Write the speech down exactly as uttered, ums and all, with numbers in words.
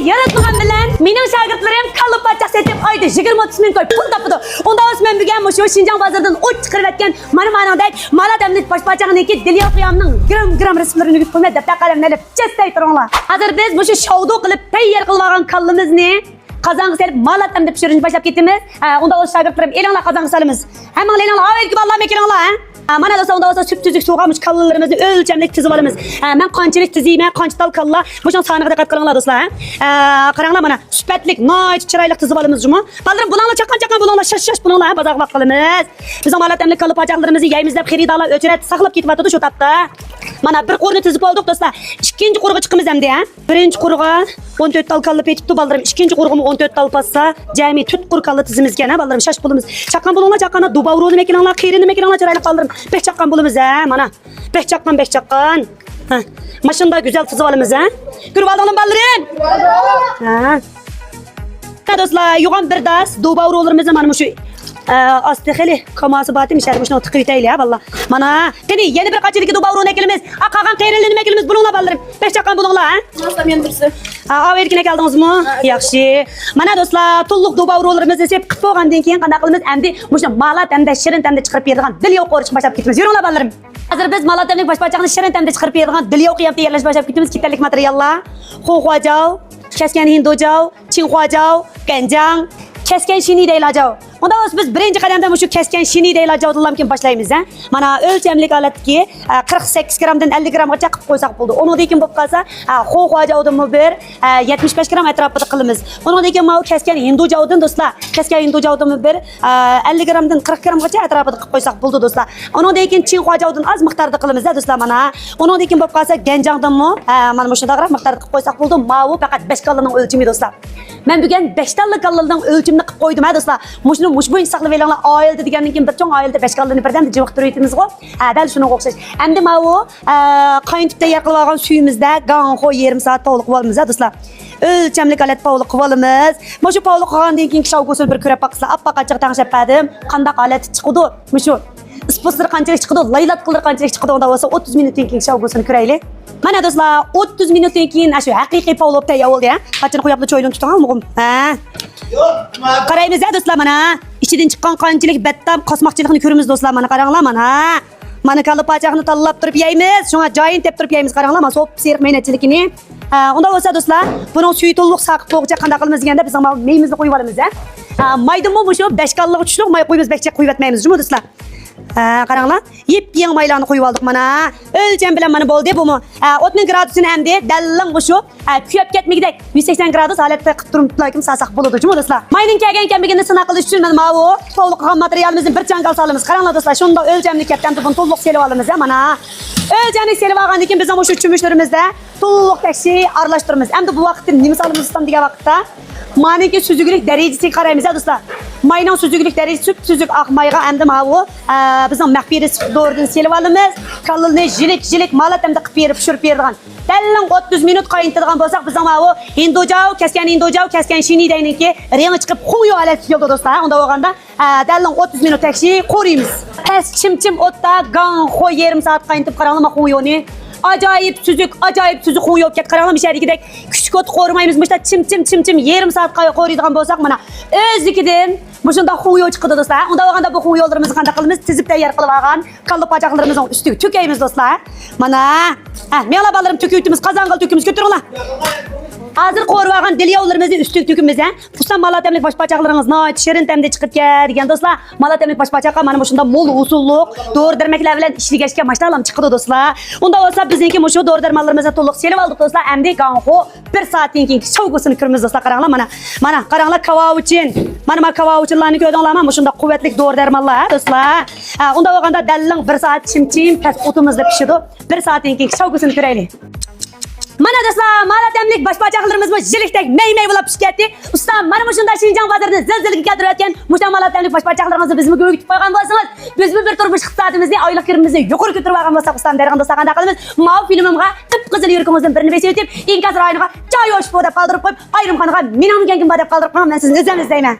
ياراتمىغان بىلەن مېنىڭ شاگىرتلىرىم كاللا پاچاق سېتىپ ئايدا يىگىرمە ئوتتۇز مىڭ كوي پۇل تاپىدۇ. ئۇنداق بولسا مەن بۈگۈن مۇشۇ شىنجاڭ بازىرىدىن ئوت چىقىرىۋەتكەن مانا مانىڭدەك مالا تەملىك باش پاچاقنىڭكى دىلياۋ قىيامنىڭ گىرام گىرام رەسىملىرىنى يۈتۈپ قويماي دەپتەر قەلەم ئېلىپ چەستەي تۇرۇڭلار. ھازىر بىز مۇشۇ شاۋدۇ قىلىپ تەييار قىلىۋالغان كاللىمىزنى قازانغا سېلىپ مالا تەمدە پىشۇرۇشنى باشلاپ كېتىمىز. ھە، ئۇنداق بولسا شاگىرتلىرىم ئېلىڭلار قازانغا سالىمىز. ھەممىڭلار ئېلىڭلار، ئاۋۇ يەرگە بالىلار مېكىرىڭلار، ھە. ھە، مانا دوستلار، ئۇنداق بولسا سۈپسۈزۈك سۇغا مۇشۇ كاللىلىرىمىزنى ئۆلچەملىك تىزىۋالىمىز. ھە، مەن قانچىلىك تىزىيمەن، قانچە تال كاللا، مۇشۇنىڭ سانىغا دىققەت قىلىڭلار دوستلار، ھە. ھە، قاراڭلار مانا، سۈپەتلىك، ناھايىتى چىرايلىق تىزىۋالىمىز جۇمۇ. بالىلىرىم، بۇلاڭلار چاققان-چاققان بولۇڭلار، شاش-شاش بولۇڭلار، ھە، بازارغا ۋاقىت قىلىمىز. بىزنىڭ مالا تەملىك كاللا پاچاقلىرىمىزنى يەيمىز دەپ خېرىدارلار ئۆچرەت ساقلاپ كېتىۋاتىدۇ شۇ تاپتا. مانا بىر قۇرنى تىزىپ بولدۇق دوستلار. ئىككىنچى قۇرغا چىقىمىز ئەمدى، ھە. بىرىنچى قۇرغا ئون تۆت تال كاللا پېتىپتۇ بالىلىرىم. ئىككىنچى قۇرغىمۇ ئون تۆت تال پاتسا، جەمئىي تۆت قۇر كاللا تىزىمىزكەن، ھە بالىلىرىم، شاش بولىمىز. چاققان بولۇڭلار، چاققان، دۇباۋرونى مېكىنىڭلار، قېرىنى مېكىنىڭلار، چىرايلىق بالىلىرىم. بەك چاققان بولىمىز، ھە، مانا. بەك چاققان، بەك چاققان. ھە. ماشىنىدا گۈزەل تىزىۋالىمىز، ھە. كۆرۈۋالدىڭلارمۇ بالىلىرىم؟ ھە. ھە دوستلار، يوغان بىر داس دۇباۋرولىرىمىزنى مانا مۇشۇ، ئە، ئاستى خېلى كاماسى بارتى، مىشەدە مۇشۇنى تىقىۋېتەيلى، ھە بالىلار. مانا، قېنى يەنە بىر قانچىلىكى دۇباۋرونى ئەكىلىمىز. ئا، قالغان قېرىنلىرىنى ئەكىلىمىز، بولۇڭلار بالىلىرىم. بەك چاققان بولۇڭلار، ھە. ماڭسام يەنە بىرسى. ھە، ئاۋۇ يەرگىكىنى ئەكەلدىڭىزمۇ؟ ھە. ياخشى. مانا دوستلار، تولۇق دۇباۋرولىرىمىزنى سېپىپ قىلىپ بولغاندىن كېيىن قانداق قىلىمىز؟ ئەمدى مۇشۇ مالا تەمدە، شېرىن تەمدە چىقىرىپ بېرىدىغان دىلياۋ قورۇشنى باشلاپ كېتىمىز. يۈرۈڭلار بالىلىرىم. ھازىر بىز مالا تەملىك باش پاچاقنى شېرىن تەمدە چىقىرىپ بېرىدىغان دىلياۋ قىيام تەييارلاشنى باشلاپ كېتىمىز. كېتەرلىك ماتېرىياللار: خۇڭخۇاجاۋ، كەسكەن ھىندۇجاۋ، چىڭخۇاجاۋ، گەنجاڭ، كەسكەن شىنىدەيلاجاۋ. ئۇنداق بولسا بىز بىرىنچى قەدەمدە مۇشۇ كەسكەن شىنىدەيلاجاۋدىنلا كېيىن باشلايمىز، ھە. مانا ئۆلچەملىك ھالەتتىكى، ئە، قىرىق سەككىز گرامدىن ئەللىك گرامغىچە قىلىپ قويساق بولىدۇ. ئۇنىڭدىن كېيىن بولۇپ قالسا، ئە، خۇڭخۇاجاۋدىنمۇ بىر، ئە، يەتمىش بەش گرام ئەتراپىدا قىلىمىز. ئۇنىڭدىن كېيىن ماۋۇ كەسكەن ھىندۇجاۋدىن دوستلار، كەسكەن ھىندۇجاۋدىنمۇ بىر، ئە، ئەللىك گرامدىن قىرىق گرامغىچە ئەتراپىدا قىلىپ قويساق بولىدۇ دوستلار. ئۇنىڭدىن كېيىن چىڭخۇاجاۋدىن ئاز مىقداردا قىلىمىز-دە دوستلار، مانا. ئۇنىڭدىن كېيىن بولۇپ قالسا گەنجاڭدىنمۇ، ئە، مانا مۇشۇنداقراق مىقداردا قىلىپ قويساق بولىدۇ. ماۋۇ پەقەت بەش كاللىنىڭ ئۆلچىمى دوستلار. مەن بۈگۈن بەش تال كاللىنىڭ ئۆلچىمىنى قىلىپ قويدۇم، ھە دوستلار. مۇشۇنى مۇشۇ بويىچە ساقلىۋېلىڭلار. ئائىلىدە دېگەندىن كېيىن بىر چوڭ ئائىلىدە بەش كاللىنى بىردەمدە جىمىقتۇرۇۋېتىمىزغۇ. ھە، دەل شۇنىڭغا ئوخشاش. ئەمدى ماۋۇ، ئە، قاينىتىپ تەييار قىلىۋالغان سۈيىمىزدە گاڭخو يېرىم سائەت پاۋلىق قىلىۋالىمىز، ھە دوستلار. ئۆلچەملىك ھالەتتە پاۋلىق قىلىۋالىمىز. مۇشۇ پاۋلىق قىلغاندىن كېيىنكى شاۋگۇسىنى بىر كۆرۈپ باقسىلەر. ئاپئاق ئاچچىقى تەڭشەپ بەردىم. قانداق ھالەتتە چىقىدۇ؟ مۇشۇ ئىسپۇسلىرى قانچىلىك چىقىدۇ؟ لايلاتقىلىرى قانچىلىك چىقىدۇ؟ ئۇنداق بولسا ئوتتۇز مىنۇتتىن كېيىنكى شاۋگۇسىنى كۆرەيلى. مانا دوستلار، ئوتتۇز مىنۇتتىن كېيىن ئاشۇ ھەقىقىي پاۋلىق تەييار بولدى، ھە. قاچىنى قويۇپلا چويلىنى تۇتۇڭ، مۇقىم. ھە. قارايمىز، ھە دوستلار، مانا. ئىچىدىن چىققان قانچىلىك بەتتام قاسماقچىلىقنى كۆرىمىز دوستلار، مانا قاراڭلار، مانا. مانا كاللا پاچاقنى تاللاپ تۇرۇپ يەيمىز، شۇڭا جايىنى تېپىپ تۇرۇپ يەيمىز، قاراڭلار، مانا سوپسېرىق مەينەتچىلىكىنى. ھە، ئۇنداق بولسا دوستلار، بۇنىڭ سۈيى تولۇق ساقىپ بولغۇچە قانداق قىلىمىز دېگەندە، بىزنىڭ ماۋۇ مېيىمىزنى قويۇۋالىمىز، ھە. ھە، مايدىنمۇ مۇشۇ بەش كاللىغا چۈشلۈك ماي قويىمىز، بەك جىق قويۇۋەتمەيمىز جۇمۇ دوستلار. ھە، قاراڭلار، يېپيېڭى مايلارنى قويۇۋالدۇق مانا. ئۆلچەم بىلەن مانا بولدى بۇمۇ. ھە، ئوتنىڭ گرادۇسىنى ئەمدى دەللىڭ مۇشۇ، ھە، كۆيۈپ كەتمىگۈدەك يۈز سەكسەن گرادۇس ھالەتتە قىلىپ تۇرۇپ سالساق بولىدۇ جۇمۇ دوستلار. ماينىڭ كەلگەن كەلمىگىنىنى سىناق قىلىش ئۈچۈن مانا ماۋۇ پاۋلىق قىلغان ماتېرىيالىمىزنى بىر چاڭگال سالىمىز. قاراڭلار دوستلار، شۇنداق ئۆلچەملىك كەپتە ئەمدى بۇنى تولۇق سېلىۋالىمىز، ھە، مانا. ئۆلچەملىك سېلىۋالغاندىن كېيىن بىزنىڭ مۇشۇ چۆمۈچلىرىمىزدە تولۇق تەكشى ئارىلاشتۇرىمىز. ئەمدى بۇ ۋاقىتتا نېمە سالىمىز ئۇستام دېگەن ۋاقىتتا، مانىڭكى سۈزۈكلۈك دەرىجىسىگە قارايمىز، ھە دوستلار. ماينىڭ سۈزۈكلۈك دەرىجىسى سۈپسۈزۈك ئاق مايغا ئەمدى ماۋۇ، ئە، بىزنىڭ مەخپىي رېتسېپت دورىدىن سېلىۋالىمىز. كاللىنى يىلىك-يىلىك مالا تەمدە قىلىپ بېرىپ پىشۇرۇپ بېرىدىغان. دەللىڭ ئوتتۇز مىنۇت قاينىتىدىغان بولساق، بىزنىڭ ماۋۇ ھىندۇجاۋ، كەسكەن ھىندۇجاۋ، كەسكەن شىنىدەينىڭكى رېڭى چىقىپ خۇڭيو ھالەتكە كېلىدۇ دوستلار. ئۇنداق بولغاندا، ھە، دەللىڭ ئوتتۇز مىنۇت تەكشى قورۇيمىز. پەس چىم-چىم ئوتتا گاڭخو يېرىم سائەت قاينىتىپ قاراڭلار، ما خۇڭيونى. ئاجايىپ سۈزۈك، ئاجايىپ سۈزۈك خۇڭيو بولۇپ كەتتى. قاراڭلار، مۇشۇ يەردىكىدەك كۈچلۈك ئوتتا قورۇمايمىز. مۇشۇنداق چىم-چىم، چىم-چىم يېرىم سائەت قا-، قورۇيدىغان بولساق، مانا، ئۆزلۈكىدىن مۇشۇنداق خۇڭيو چىقىدۇ دوستلار. ئۇنداق بولغاندا بۇ خۇڭيولىرىمىزنى قانداق قىلىمىز؟ تىزىپ تەييار قىلىۋالغان كاللا پاچاقلىرىمىزنىڭ ئۈستىگە تۆكەيمىز دوستلار. مانا. ھە، مېڭىڭلار بالىلىرىم، تۆكۈۋېتىمىز، قازانغىلا تۆكىمىز، كۆتۈرۈڭلار. ھازىر قورۇۋالغان دىلياۋلىرىمىزنى ئۈستىگە تۆكىمىز، ھە. ئۇستام، مالا تەملىك باش پاچاقلىرىڭىز ناھايىتى شېرىن تەمدە چىقىپكەن دېگەن دوستلار. مالا تەملىك باش پاچاققا مانا مۇشۇنداق مول ھوسۇللۇق دورا دەرمەكلەر بىلەن ئىشلىگەچكە ماشتالام چىقىدۇ دوستلار. ئۇنداق بولسا بىزنىڭكى مۇشۇ دورا دەرمانلىرىمىزنى تولۇق سېلىۋالدۇق دوستلار. ئەمدى گاڭخو بىر سائەتتىن كېيىنكى شاۋگۇسىنى كۆرىمىز دوستلار. قاراڭلار مانا. مانا قاراڭلار، كاۋاۋۇچىن. مانا، مانا كاۋاۋۇچىنلارنى كۆردۈڭلارمۇ؟ مۇشۇنداق قۇۋۋەتلىك دورا دەرمانلار، ھە دوستلار. ھە، ئۇنداق بولغاندا دەللىڭ بىر سائەت چىم-چىم پەس ئوتىمىزدا پىشىدۇ. بىر سائەتتىن كېيىنكى شاۋگۇسىنى كۆرەيلى. مانا دوستلار، مالا تەملىك باش پاچاقلىرىمىزمۇ يىلىكتەك مەي-مەي بولاپ پىشىپ كەتتى. ئۇستام، مانا مۇشۇنداق شىنجاڭ بازىرىدىن زىلزىلىگە كەلتۈرۈۋەتكەن مۇشۇنداق مالا تەملىك باش پاچاقلىرىڭىزنى بىزمۇ كۆرگۈزۈپ قويغان بولسىڭىز، بىزمۇ بىر تۇرمۇش ئىقتىسادىمىزنى، ئايلىق كىرىمىمىزنى يۇقىرى كۆتۈرۈۋالغان بولساق، ئۇستام، دەيدىغان دوستلار، قانداق قىلىمىز؟ ماۋۇ فىلىمىمغا قىپقىزىل يۈرىكىڭىزدىن بىرىنى بېسىۋېتىپ، ئىنكاس رايونىغا جاي ھوشپۇ دەپ قالدۇرۇپ قويۇپ، ئايرىم خانىغا مېنىڭمۇ كەڭگىم بار دەپ قالدۇرۇپ قويۇڭ، مەن سىزنى ئۆزۈم ئىزدەيمەن.